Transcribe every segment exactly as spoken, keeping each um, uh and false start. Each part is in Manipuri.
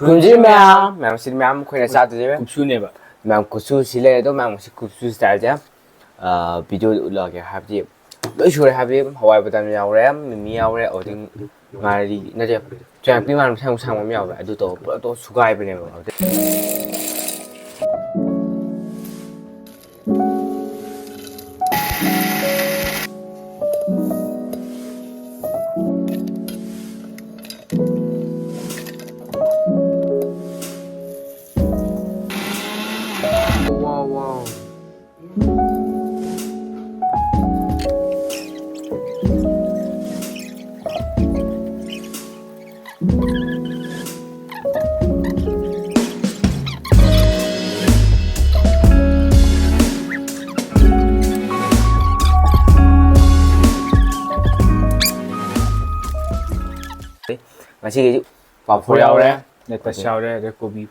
ꯀꯨꯝꯁꯤ ꯃꯌꯥꯝ, ꯃꯌꯥꯝ ꯁꯤ ꯃꯌꯥꯝ ꯑꯩꯈꯣꯏꯅ ꯆꯥꯗꯣꯏꯁꯦ꯫ ꯀꯨꯞꯁꯨꯅꯦꯕ꯫ ꯃꯌꯥꯝ ꯀꯨꯞꯁꯨ ꯁꯤ ꯂꯩꯔꯦ, ꯑꯗꯣ ꯃꯌꯥꯝ ꯁꯤ ꯀꯨꯞꯁꯨ ꯁ꯭ꯇꯥꯏꯜꯁꯦ, ꯑ, ꯚꯤꯗꯤꯑꯣꯗ ꯎꯠꯂꯛꯑꯒꯦ꯫ ꯍꯥꯏꯕꯗꯤ ꯂꯣꯏ ꯁꯨꯔꯦ, ꯍꯥꯏꯕꯗꯤ ꯍꯋꯥꯏ ꯕꯗꯥꯝ ꯌꯥꯎꯔꯦ, ꯃꯤꯃꯤ ꯌꯥꯎꯔꯦ, ꯑꯗꯨꯗꯒꯤ ꯉꯥꯔꯤ ꯅꯠꯇꯦ, ꯆꯨꯖꯥꯛꯄꯤ ꯃꯥꯟꯕ ꯁꯪ ꯁꯪꯕ ꯑꯃ ꯌꯥꯎꯔꯦ, ꯑꯗꯨ ꯇꯧꯔ ꯄꯨꯂꯞ ꯇꯧꯔ ꯁꯨꯒꯥꯏꯕꯅꯦꯕ꯫ Wow, wow. ꯉꯁꯤꯒꯤꯗꯤ ꯄꯥꯐꯣꯔ ꯌꯥꯎꯔꯦ꯫ ꯂꯦꯇꯁ ꯌꯥꯎꯔꯦ, ꯑꯗꯩ ꯀꯣꯕꯤ꯫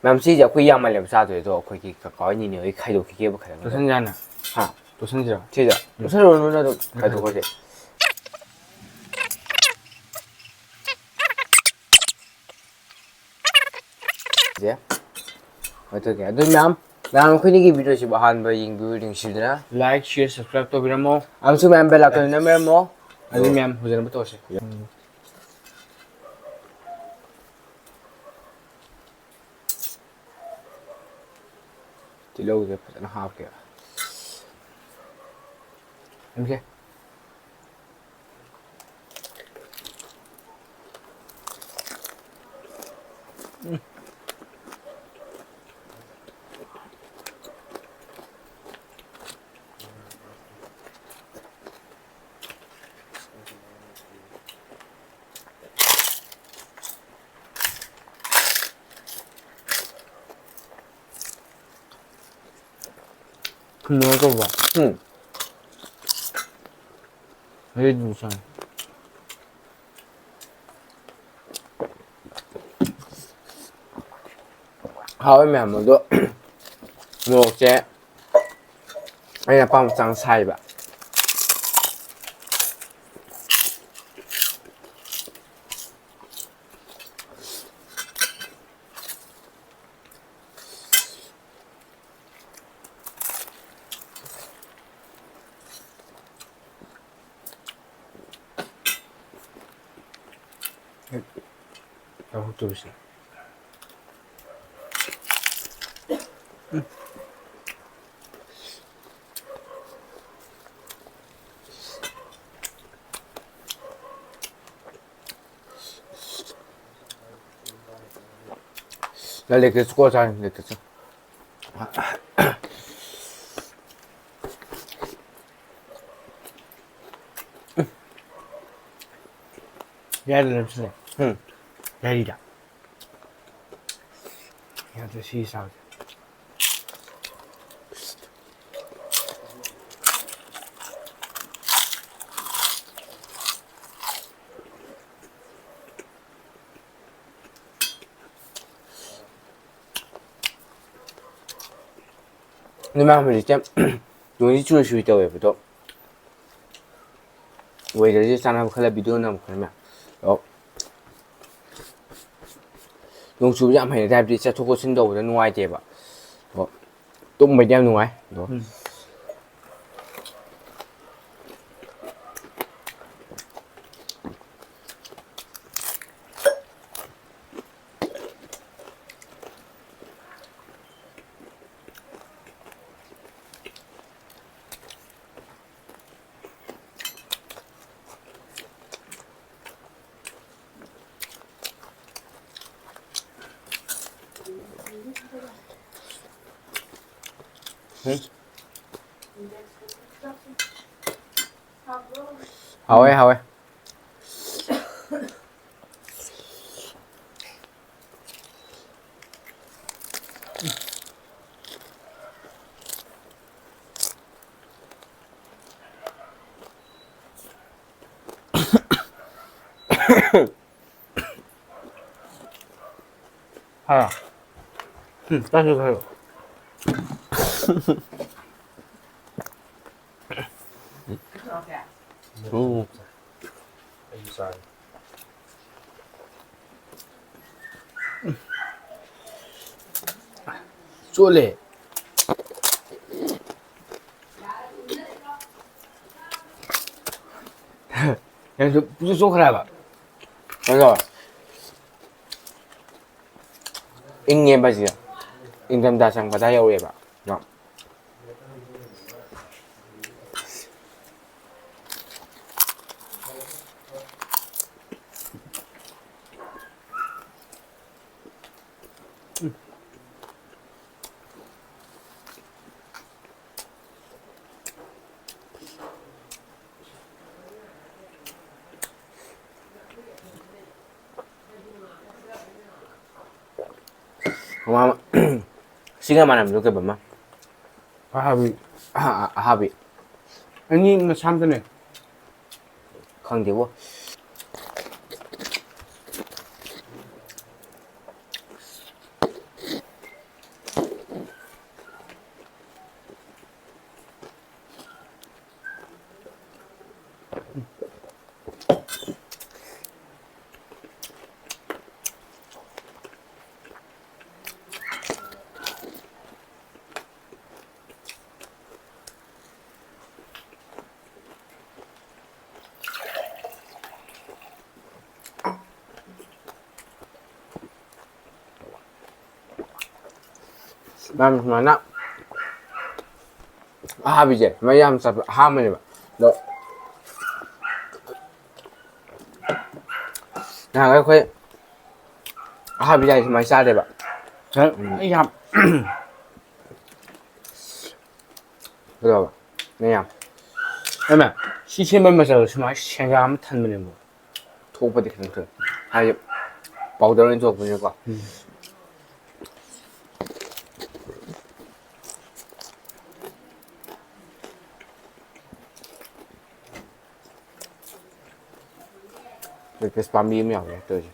ꯃꯌꯥꯝ ꯁꯤꯁꯦ ꯑꯩꯈꯣꯏ ꯌꯥꯝꯃꯜꯂꯦꯕ ꯆꯥꯗꯣꯏ, ꯑꯗꯣ ꯑꯩꯈꯣꯏꯒꯤ ꯀꯀꯥ ꯍꯣꯏ ꯅꯤꯅꯦ ꯍꯣꯏ ꯈꯥꯏꯗꯣꯛꯈꯤꯒꯦꯕ ꯈꯔ ꯈꯔ꯫ ꯇꯣꯠꯁꯟꯁꯤꯔꯥꯅꯦ? ꯍꯥ? ꯇꯣꯠꯁꯟꯁꯤꯔꯥ? ꯁꯤꯗ? ꯎꯝ꯫ ꯇꯣꯠꯁꯜꯂꯨꯔꯅꯨ, ꯑꯗꯨꯝ ꯎꯝ꯫ ꯈꯥꯏꯗꯣꯛꯈ꯭ꯔꯁꯦ꯫ ꯁꯦ꯫ ꯑꯗꯨꯒꯤ, ꯑꯗꯨ ꯃꯌꯥꯝ, ꯃꯌꯥꯝ ꯑꯩꯈꯣꯏꯅꯤꯒꯤ ꯚꯤꯗꯤꯑꯣꯁꯤꯕꯨ ꯑꯍꯥꯟꯕ ꯌꯦꯡꯕꯤꯌꯨ ꯅꯤꯡꯁꯤꯡꯗꯨꯅ꯫ Like, share, subscribe ꯇꯧꯕꯤꯔꯝꯃꯣ꯫ ꯑꯃꯁꯨꯡ ꯃꯌꯥꯝ bell icon ꯅꯝꯕꯤꯔꯝꯃꯣ꯫ ꯑꯗꯨ ꯃꯌꯥꯝ ꯐꯖꯅꯕ ꯇꯧꯁꯦ꯫ ꯇꯤꯜꯍꯧꯁꯦ ꯐꯖꯅ ꯍꯥꯞꯀꯦ꯫ ꯌꯦꯡꯁꯦ꯫ ꯎꯝ꯫ ꯀꯩꯅꯣ ꯇꯧꯕ꯫ ꯎꯝ꯫ ꯑꯩ ꯑꯗꯨꯝ ꯆꯥꯏ꯫ ꯍꯥꯎꯋꯦ ꯃꯌꯥꯝ, ꯑꯗꯣ ꯃꯣꯔꯣꯛꯁꯦ ꯑꯩꯅ ꯑꯄꯥꯝꯕ ꯆꯥꯡ ꯁꯥꯏꯕ꯫ ꯌꯥꯎꯔꯛꯇꯣꯏꯁꯦ꯫ ꯂꯩꯇ꯭ꯔꯁꯨ ꯀꯣ ꯆꯥꯔꯅꯤ, ꯂꯩꯇ꯭ꯔꯁꯨ꯫ ꯌꯥꯏꯗ ꯂꯩꯕꯁꯨ ꯂꯩ꯫ ꯎꯝ꯫ ꯌꯥꯏꯔꯤꯗ꯫ ꯌꯥꯗ꯭ꯔꯦ ꯁꯤ ꯆꯥꯕꯁꯦ꯫ ꯑꯗꯨ ꯃꯌꯥꯝ ꯍꯧꯖꯤꯛꯁꯦ ꯅꯣꯡꯁꯤ ꯆꯨꯔꯤ ꯆꯨꯔꯤ ꯇꯧꯋꯦꯕ ꯑꯗꯣ꯫ Weatherꯁꯦ ꯆꯥꯟꯅꯕ ꯈꯜꯂ video ꯅꯝꯃꯛꯄꯅꯦ ꯃꯌꯥꯝ꯫ ꯑꯗꯣ ꯅꯣꯡ ꯆꯨꯕꯁꯦ ꯌꯥꯝ ꯍꯩꯅꯗꯦ, ꯍꯥꯏꯕꯗꯤ ꯆꯠꯊꯣꯛ ꯈꯣꯠꯆꯤꯟ ꯇꯧꯕꯗ ꯅꯨꯡꯉꯥꯏꯇꯦꯕ꯫ ꯑꯗꯣ ꯇꯨꯝꯕꯩꯗꯤ ꯌꯥꯝ ꯅꯨꯡꯉꯥꯏ꯫ ꯑꯗꯣ ꯎꯝ꯫ ꯎꯝ꯫ ꯍꯥꯎꯋꯦ, ꯍꯥꯎꯋꯦ꯫ ꯍꯥ꯫ ꯎꯝ, ꯆꯥꯁꯤ ꯈꯔ꯫ ꯎꯝ꯫ ꯆꯣꯠꯂꯦ꯫ ꯅꯪꯁꯨ ꯄꯨꯡꯆꯣꯠ ꯆꯣꯠꯈ꯭ꯔꯦ ꯍꯥꯏꯕ꯫ ꯑꯗꯣ ꯏꯪꯉꯦꯕ ꯁꯤꯗ꯫ ꯏꯪꯊꯝꯊꯥ ꯆꯪꯕꯗ ꯌꯧꯔꯦꯕ꯫ ꯃꯃꯥ-, ꯁꯤꯒ ꯃꯥꯟꯅꯕꯗꯣ ꯀꯩꯕ ꯑꯃ? ꯑꯍꯥꯕꯤ꯫ ꯑꯍꯥ-, ꯑꯍꯥꯕꯤ꯫ ꯑꯅꯤ ꯃꯁꯥꯝꯇꯅꯦ꯫ ꯈꯪꯗꯦꯕꯣ꯫ ꯃꯌꯥꯝ ꯁꯨꯃꯥꯏꯅ ꯑꯍꯥꯕꯤꯁꯦ ꯃꯌꯥꯝ ꯆꯠꯄ ꯑꯍꯥꯟꯕꯅꯦꯕ꯫ ꯑꯗꯣ ꯅꯍꯥꯟꯈꯩ ꯑꯩꯈꯣꯏ ꯑꯍꯥꯕꯤ ꯆꯥꯏ ꯁꯨꯃꯥꯏꯅ ꯆꯥꯗꯦꯕ꯫ ꯎꯝ꯫ ꯑꯩ ꯌꯥꯝ ꯀꯩꯗꯧꯕ? ꯃꯌꯥꯝ꯫ ꯑꯩꯃ, ꯁꯤ ꯁꯦꯝꯕ ꯃꯆꯜ ꯁꯨꯃꯥꯏꯅ ꯁꯦꯡꯒꯥ ꯑꯃ ꯊꯟꯕꯅꯦꯕ꯫ ꯊꯣꯛꯄꯗꯤ ꯈꯤꯇꯪ ꯊꯣꯛꯑꯦ꯫ ꯍꯥꯏꯗꯤ powder ꯑꯣꯏꯅ ꯊꯣꯛꯄꯅꯤꯅꯀꯣ꯫ ꯎꯝ꯫ ꯂꯦꯇꯤꯁ ꯄꯥꯝꯕꯤ ꯑꯃ ꯌꯥꯎꯔꯦ ꯇꯧꯔꯤꯁꯦ꯫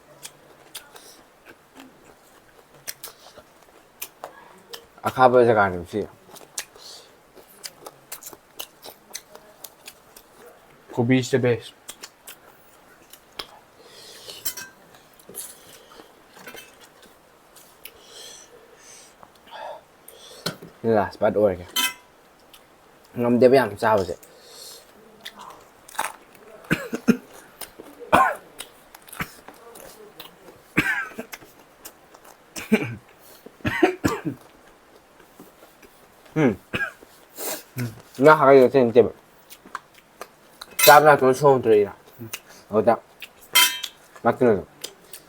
ꯑꯈꯥꯕ ꯖꯒꯥꯅꯦꯕ ꯁꯤ꯫ ꯀꯣꯕꯤ is the best꯫ ꯂꯥꯁ ꯕꯥꯏꯠ ꯑꯣꯏꯔꯒꯦ꯫ ꯉꯝꯗꯦꯕ ꯌꯥꯝ ꯆꯥꯕꯁꯦ꯫ ꯎꯝ꯫ ꯉꯥ ꯍꯥꯏꯔꯒ ꯆꯦꯟ ꯆꯦꯟꯕ꯫ ꯆꯥꯕ ꯅꯠꯇꯅ ꯁꯣꯡꯗ꯭ꯔꯦꯅ꯫ ꯑꯗꯨꯗ ꯃꯇꯨꯝꯗꯣ꯫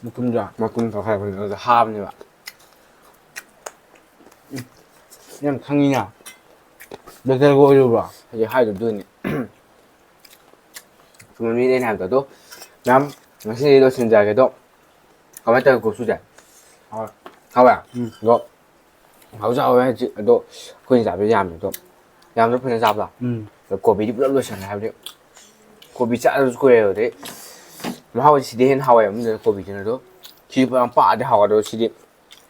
ꯃꯇꯨꯝꯗꯣ? ꯃꯇꯨꯝ ꯇꯧꯈꯥꯏꯕꯅꯦ, ꯑꯗꯨꯗ ꯍꯥꯕꯅꯦꯕ꯫ ꯌꯥꯝ ꯈꯪꯉꯤꯅ꯫ ꯗꯣꯛꯇꯔꯒ ꯑꯣꯏꯔꯨꯕ꯭ꯔꯣ? ꯍꯧꯖꯤꯛ ꯍꯥꯏꯗꯨꯗꯨꯅꯤ꯫ ꯆꯨꯝꯃꯝꯅꯤꯅꯦ ꯑꯩꯅ ꯍꯥꯏꯕꯗꯣ꯫ ꯑꯗꯣ ꯃꯌꯥꯝ ꯉꯁꯤꯗꯤ ꯂꯣꯏꯁꯤꯟꯖꯔꯒꯦ꯫ ꯑꯗꯣ ꯀꯃꯥꯏꯅ ꯇꯧꯔꯤ ꯀꯣꯐꯤꯁꯦ? ꯍꯥꯎꯋꯦ꯫ ꯍꯥꯎꯋꯦ? ꯎꯝ꯫ ꯑꯗꯣ ꯍꯥꯎꯁꯨ ꯍꯥꯎꯋꯦ ꯍꯧꯖꯤꯛ꯫ ꯑꯗꯣ ꯑꯩꯈꯣꯏꯅ ꯆꯥꯕꯗꯤ ꯌꯥꯝꯗꯦ꯫ ꯑꯗꯣ ꯌꯥꯝꯗ꯭ꯔꯣ ꯐꯖꯅ ꯆꯥꯕꯗꯣ? ꯎꯝ꯫ ꯑꯗꯣ ꯀꯣꯕꯤꯗꯤ ꯄꯨꯂꯞ ꯂꯣꯏꯁꯤꯟꯈ꯭ꯔꯦ ꯍꯥꯏꯕꯗꯤ ꯀꯣꯕꯤ ꯆꯥꯗꯕꯁꯨ ꯀꯨꯏꯔꯦ꯫ ꯑꯗꯩ ꯃꯍꯥꯎꯁꯦ ꯁꯤꯗꯩ ꯍꯦꯟꯅ ꯍꯥꯎꯋꯦ ꯑꯃꯗꯨꯅ ꯀꯣꯕꯤꯗꯨꯅ꯫ ꯑꯗꯣ ꯁꯤꯗꯤ ꯄꯨꯔꯥ ꯄꯥꯛꯑꯗꯤ ꯍꯥꯎꯒꯗꯕ ꯁꯤꯗꯤ꯫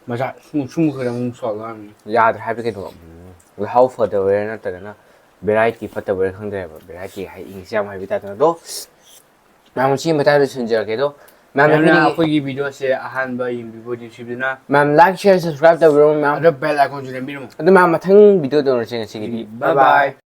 ꯃꯁꯥ ꯁꯨꯝ, ꯁꯨꯝ ꯈꯔ ꯑꯃꯨꯛ ꯁꯣꯛꯂꯛꯑꯅꯤ꯫ ꯌꯥꯗ꯭ꯔꯦ ꯍꯥꯏꯕꯗꯤ ꯀꯩꯅꯣ, ꯎꯝ, ꯂꯩꯍꯥꯎ ꯐꯗꯕꯩꯔꯥ ꯅꯠꯇ꯭ꯔꯒꯅ variety ꯐꯠꯇꯕꯩꯔꯥ ꯈꯪꯗ꯭ꯔꯦꯕ꯫ Variety ꯍꯥꯏ ꯏꯪꯂꯤꯁ ꯌꯥꯝ ꯍꯩꯕ ꯇꯥꯏꯞꯇ꯫ ꯑꯗꯣ ꯃꯌꯥꯝ ꯁꯤꯒꯤ ꯃꯇꯥꯡꯗ ꯂꯣꯏꯁꯤꯟꯖꯔꯒꯦ꯫ ꯑꯗꯣ ꯃꯌꯥꯝꯅ ꯃꯌꯥꯝꯅ ꯑꯩꯈꯣꯏꯒꯤ ꯑꯩꯈꯣꯏꯒꯤ video ꯁꯦ ꯑꯍꯥꯟꯕ ꯌꯦꯡꯕꯤꯕ ꯑꯣꯏꯗꯤ ꯅꯨꯡꯁꯤꯕꯤꯗꯨꯅ ꯃꯌꯥꯝ like, share, subscribe ꯇꯧꯕꯤꯔꯝꯃꯣ ꯃꯌꯥꯝ꯫ ꯑꯗꯣ bell icon ꯁꯨ ꯅꯝꯕꯤꯔꯝꯃꯣ꯫ ꯑꯗꯣ ꯃꯌꯥꯝ ꯃꯊꯪ video ꯇꯧꯔꯁꯦ ꯉꯁꯤꯒꯤꯗꯤ꯫ Bye bye꯫